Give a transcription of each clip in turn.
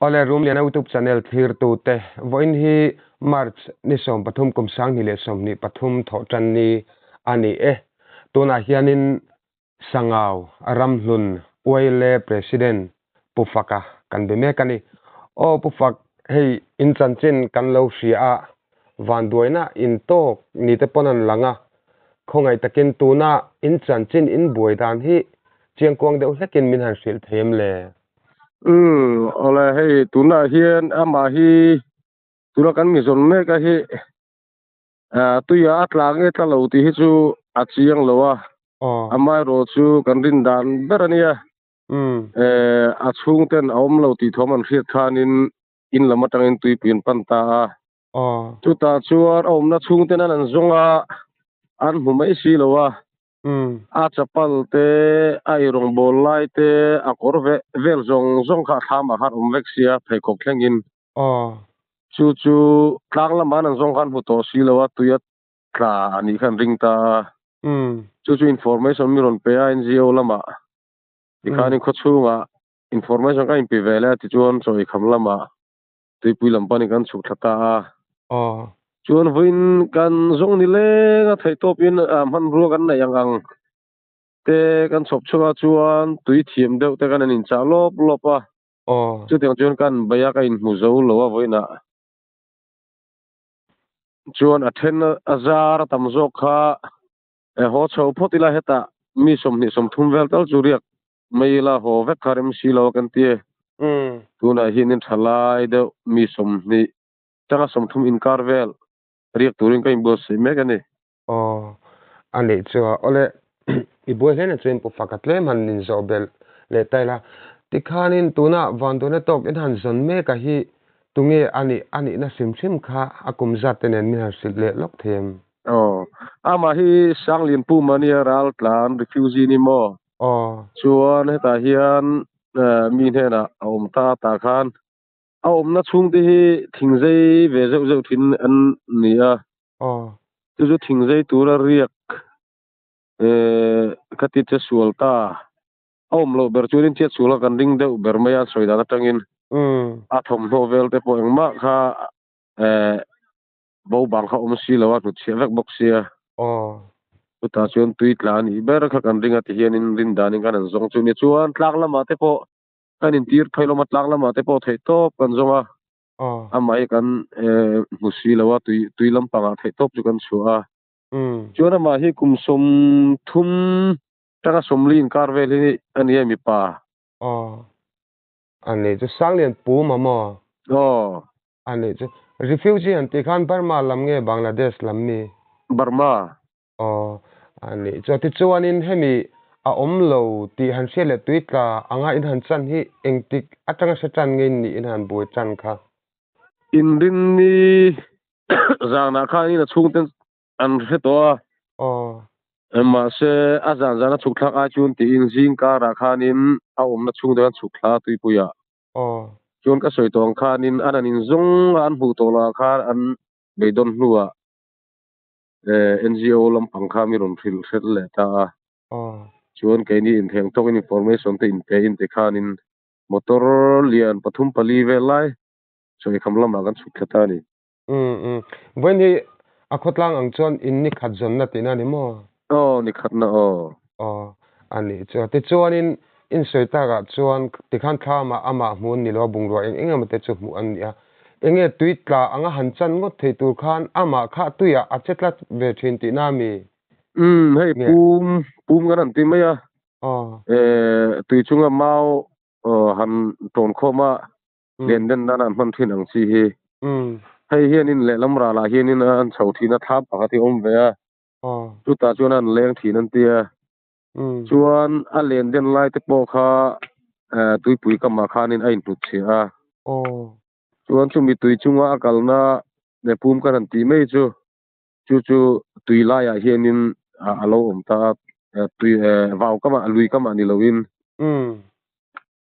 Awle Rumliana YouTube channel thlirtute, vawiin hi March ni 13 kum 2023 thawhtan ni a ni e. Tunah hianin Sangau Ramhlun YLA President Pu Faka kan be mek a ni. Aw Pu Fak, hei in chanchin kan lo hria a, vanduaina in tawk ni te pawn an lang a, khawngaih takin tuna in chanchin in buai dan hi chiangkuang deuh hlekin min han hrilh thei em le? Umm, awle hei tunah hian amah hi tuna kan mi zawn mek a hi tuia a tla nge tla lo tih hi chu a chiang lo a, amaherawh chu kan rin dan ber a nia. A chhungten a awm lo tih thawm an hriat khanin in lam atangin tuipui an pan ta a. Chutah chuan a awmna chhungten an an zawng a, an hmu mai si lo a. A chapal te, a eirawngbawl lai te, a kawr vel zawng zawng kha a thlamah khan awm vek sia pheikhawk thlengin. Chu chu tlang lamah an an zawng khan hmu tawh si lo a, tui a tla a nih kha an ring ta a. Chu chu information mi rawn pe a NGO lamah tikhanin khawchhungah information ka inpe ve leh a tichuan chaw eikham lamah tuipui lam panin kan chhuk thla ta a. Chuan vawiin kan zawng ni leng a theihtawpin hmanrua kan neih ang ang te kan chhawp chhuak a chuan tui thiam deuh te kan han inchah lawp lawp a. Chutiang chuan ka han bei a, ka inhmu zo lo a vawiinah. Chuan a then a zar a tam zawk kha haw chho phawt ila hetah mi 23 vel tal chu riak mai ila haw vek kha rem si lo a kan ti e. Tunah hianin tha lai deuh mi 20 tanga 30 inkar vel riak turin ka inbuatsaih mek a ni. Aw, a nih chu a. Awle, i buai hle na chuan pu faka tlem han inzawh belh leh ta ila. Tikhanin tuna vanduaina tawk in han zawn mek a hi tunge a nih a nihna hrim hrim kha a kum zat te nen min han hrilh leh lawk thei em? Aw, amah hi Sanglian Pu Mania Raltlan refugee ni maw? Aw. Chuan hetah hian mi hnenah a awm ta tah khan a awmna chhungte hi thingzei ve zeuh zeuh thin an ni a. Chu chu thingzei tura riak ka ti che sual ta. A awm loh ber chuanin chiat sual kha kan ring deuh ber mai a sawi dan atangin a thawmhnaw vel te pawh engmah kha bo bang kha awm si lo a hnutchhiah vek bawk sia. Chutah chuan tui tla a nih ber kha kan ring a ti hianin rin danin kan han zawng chu ni. Chuan tlang lamah te pawh kan intir phei lawm a, tlang lamah te pawh theihtawp kan zawng a. Amah hi kan hmu si lo a, tui tui lampangah theihtawp chu kan chhuah a. Chuan amah hi kum 30 tanga 40 inkar vel hi a ni a mipa. Aw. A nih chu Sanglian Pu ma maw? Aw. A nih chu refugee an tih khan Burma lam nge Bangladesh lam mi? Burma. Aw. A nih chu tichuanin hemi a awm lo tih han hriat leh tui tla anga in han chan hi engtik atanga hre tan nge in nih in han buai tan kha? Inrinni zanah khanin a chhungten an hre tawh a. Aw. Mahse a zan zan a chhuk thlak ai chuan tiin zing karah khanin a awmna chhung te an chhuk thla a tuipuiah. Aw. Chuan ka sawi tawh ang khanin an an inzawng a an hmuh tawh loh ah khan an beidawn hnuah NGO lampang kha mi rawn hrilh hret leh ta a. Chuan keini intheng tawkin information te inpe in ti khanin motor lian pathum pali vel lai sawikham lamah kan chhuk thla ta a ni. Umm umm. Vawiin hi a khawtlang ang chuan in ni khat zawnna tihna a ni maw? Aw, ni khatna aw. Aw, a nih chu. Tichuanin in sawi takah chuan tikhan thlamah amah hmuh an ni lo a, bungrua eng eng emaw te chu hmuh an ni a. Enge tui tla anga han chan ngawt thei tur khan amah kha tuiah a che tlat ve thin tihna a mi? Umm, hei pum, pum kan han ti mai a. Aw. Tui chunga mau han tawn khawm a, len den nana an hman thin ang chi hi. Hei hianin lehlam ralah hianin an chho thin a, thlam pakhat hi a awm ve a. Chutah chuan an leng thin an ti a. Chuan a len den lai te pawh kha tuipui kamah khanin a inhnutchhiah a. Chuan chumi tui chunga a kalna pum kan han tih mai chu, chu chu tui laiah hianin a lo awm ta a, tui vau kamah lui kamah ni loin.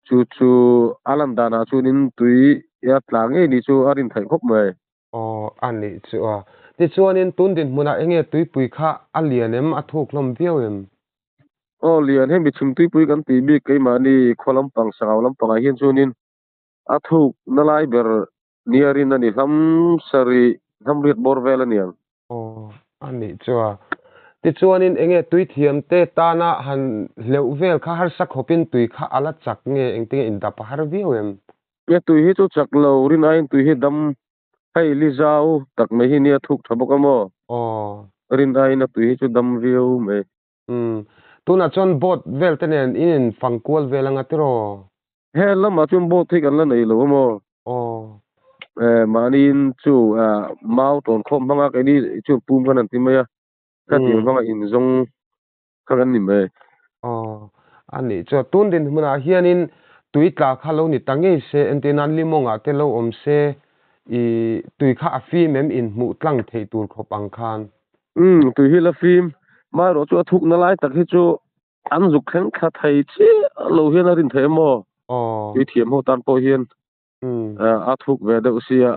Chu chu a lan danah chuanin tui a tla ngei ni chu a rin theih khawp mai. Aw, a nih chu a. Tichuanin tun dinhmunah enge tuipui kha a lian em, a thuk hlawm viau em? Aw, lian, hemi chhim tuipui kan tih bik keimahni khaw lampang, Sangau lampangah hian chuanin. A thuk na lai ber nia rin a ni hlam sarih hlam riat bawr vel a niang. Aw, a nih chu a. Tichuanin enge tui thiamte tana han hleuh vel kha harsa khawpin tui kha a la chak nge engtinge indap a har viau em? Nge tui hi chu chak lo rin aiin tui hi dam hei li zau tak mai hi nia thuk tha bawk a maw? Aw. Rin aiin a tui hi chu dam viau mai. Umm. Tunah chuan boat vel te nen in in fang kual vel anga tiraw? He lamah chuan boat hi kan la nei lo a maw? Aw. Eh, mahniin chu mau tawn khawm hmanga keini chu pum khan an ti mai a, khatiang hmanga inzawng kha kan ni mai. Aw. A nih chuan tun dinhmunah hianin tui tla kha lo ni ta ngei se, entir nan limawngah te lo awm se, i tui kha a fim em inhmuh tlang theih tur khawp ang khan. Umm, tui hi la fim. Maherawh chu a thukna lai tak hi chu an zuk thleng thla thei chiah lo hian a rin theih em aw? Tui thiam ho tan pawh hian a thuk ve deuh sia.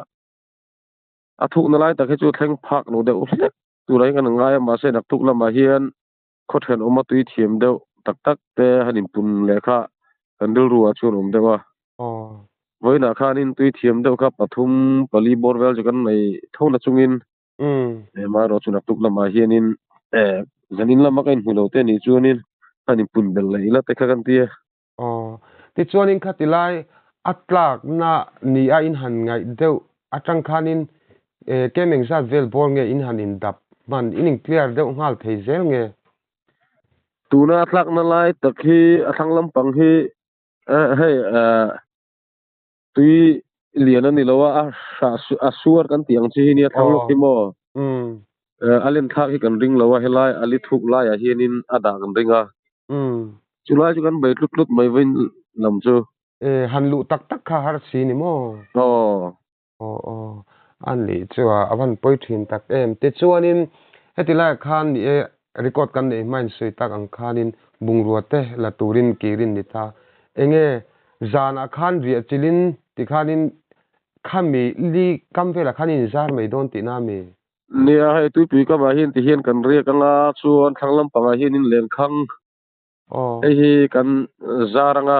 A thukna lai tak hi chu thleng phak lo deuh hlek turah hian kan ngai a, mahse naktuk lamah hian khaw thenawma tui thiam deuh tak tak te han inpun leh kha kan rilru ah chuan awm deuh a. Vawiinah khanin tui thiam deuh kha pathum pali bawr vel chu kan nei tho na chungin Hemarawh chu naktuk lamah hianin zanin lama ka inhmu lo te anih chuanin han inpun belh leh ila te kha kan ti a. Aw, tichuanin khati lai a tlakna ni a in han ngaih deuh atang khanin kem engzat vel bawr nge in han indap hman, in in clear deuh nghal thei zel nge? Tuna a tlakna lai tak hi a thlang lampang hi hei Tui lian a ni lo a, a hrah a suar kan tih ang chi hi nia thlang lawk hi maw? A len thlak hi kan ring lo a, helai a li thuk laiah hianin a dah kan ring a. Chulai chu kan bei tlut tlut mai vawiin lam chu. Han luh tak tak kha har si ni maw? Aw. Aw aw, a nih chu a, a van pawi thin tak em. Tichuanin heti laiah khan ni e record kan neih hmain sawi tak ang khanin bungrua te la turin kirin ni ta. Enge Zanah khan riah chilin tikhanin khami li kam velah khan inzar mai dawn tihna a mi? Nia, hei tuipui kamah hian tihian kan riak anga chuan thlang lampangah hianin lenkhang hei hi kan zar anga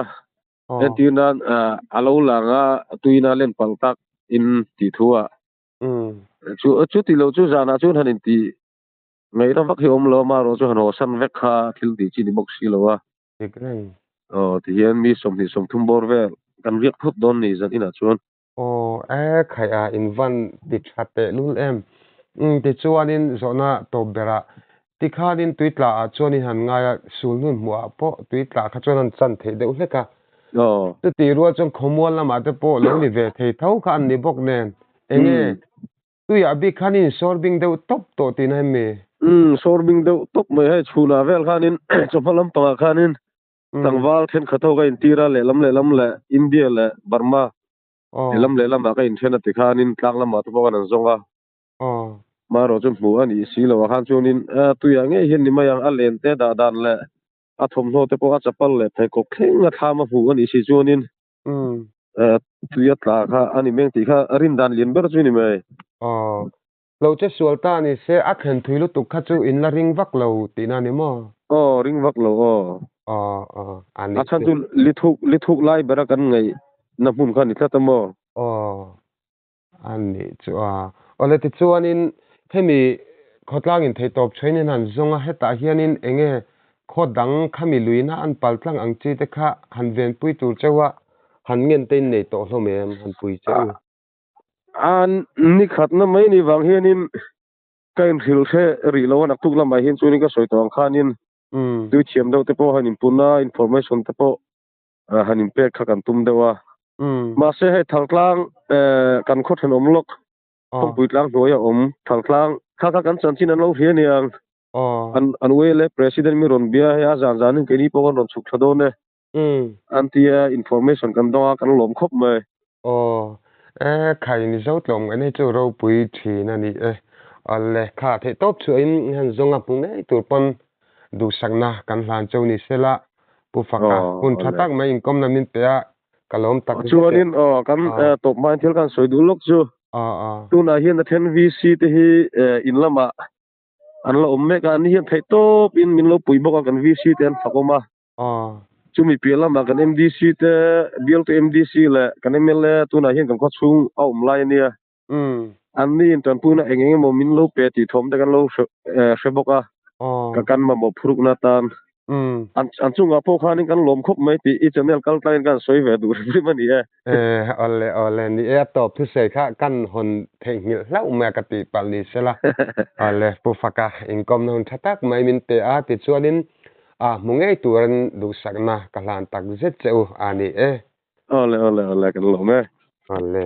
entir nan a lo lang a tuina len palh tak in tih thu ah chu chuti lo chu zanah chuan han intih ngaihna vak hi awm lo a marawh chu han hawsan vek kha thil tih chi ni bawk si lo a. Dik reng. Aw, tihian mi 23 bawr vel kan riak phawt dawn ni zan inah chuan. Aw, e khaih a, in van ti tha teh lul em. Umm, tichuanin zawhna tawp berah tikhanin tui tla ah chuan in han ngai a, sul hnun hmuh ah pawh tui tla kha chuan an chan theih deuh hlek a. Aw. Chutih rual chuan khawmual lamah te pawh lo ni ve thei tho kha an ni bawk nen. Enge Tuiah bik khan in sawr bing deuh tawp tawh tihna em mi? Umm, sawr bing deuh tawp mai hei chhunah vel khanin chawhma lampangah khanin tlangval thenkhat ho ka intir a, lehlam lehlam leh India leh Burma lehlam lehlamah ka inthen a ti khanin tlang lamah te pawh khan an zawng a. Marawh chu hmuh a nih si loh ah khan chuanin tuiah ngei hian ni mai ang a len te dah dan leh a thawmhnaw te pawh a chapal leh pheikhawk thleng a thlam a hmuh a nih si chuanin Tui a tla kha a ni meng tih kha a rin dan lian ber chu ni mai. Aw. Lo che sual ta ni se a thlen thui lutuk kha chu in la ring vak lo tihna ni maw? Aw, ring vak lo aw. Aw, aw, a nih chu. A chhan chu lithuk, lithuk lai bera kan ngaih na hmun kha a ni tlat a maw? Aw, a nih chu a. Awle tichuanin hemi khawtlangin theihtawp thuain in han zawng a, hetah hianin eng nge khaw dang khami luina an pal tlang ang chi te kha han venpui tur cheu a, han ngen te in nei tawh hlawm em, han pui che u. A ni khatna mai ni vang hianin ka inhrilh hre rih lo a, naktuk lamah hian chuanin ka sawi tawh ang khanin tui thiam deuh te pawh han inpun a, information te pawh han inpek kha kan tum deuh a. Mahse hei Thaltlang kan khaw thenawm lawk Khawmpui tlang hnuaia awm Thaltlang kha kha kan chanchin an lo hria aniang. An ULA President mi rawn bia hei a zan zanin keini pawh kan rawn chhuk thla dawn e. An tia information kan dawng a kan lawm khawp mai. Aw e khai Mizo tlawm ngaihna hi chu ropui thin a ni e. Awle kha theihtawp chhuahin han zawng a hmu ngei tur pawn duhsakna kan hlan cheu ni sela Pu Faka hun tha tak mai inkawmna min pe a, ka lawm tak zet e. Chuanin aw kan tawp hmain thil kan sawi duh lawk chu tunah hian a then VC te hi in lamah an la awm mek a, an ni hian theihtawpin min lo pui bawk a, kan VC te an fak awm a. Chumi piah lamah kan MDC te, bialtu MDC leh kan mla tunah hian kan khawchhung a awm lai a nia. Anni intanpuina eng eng emaw min lo pe tih thawm te kan lo hre bawk a, ka kan mamawh phurukna atan an chungah pawh khanin kan lawm khawp mai tih i channel kal tlangin kan sawi ve duh hrim hrim a ni e. Awle awle ni e, a tawp thusawi kha kan hawn theihnghilh hlauh mai a ka tih palh ni sela. Awle Pu Faka inkawmna hun tha tak mai min pe a tichuanin a hmu ngei turin duhsakna ka hlan tak zet che u a ni e. Awle awle awle kan lawm e. Awle.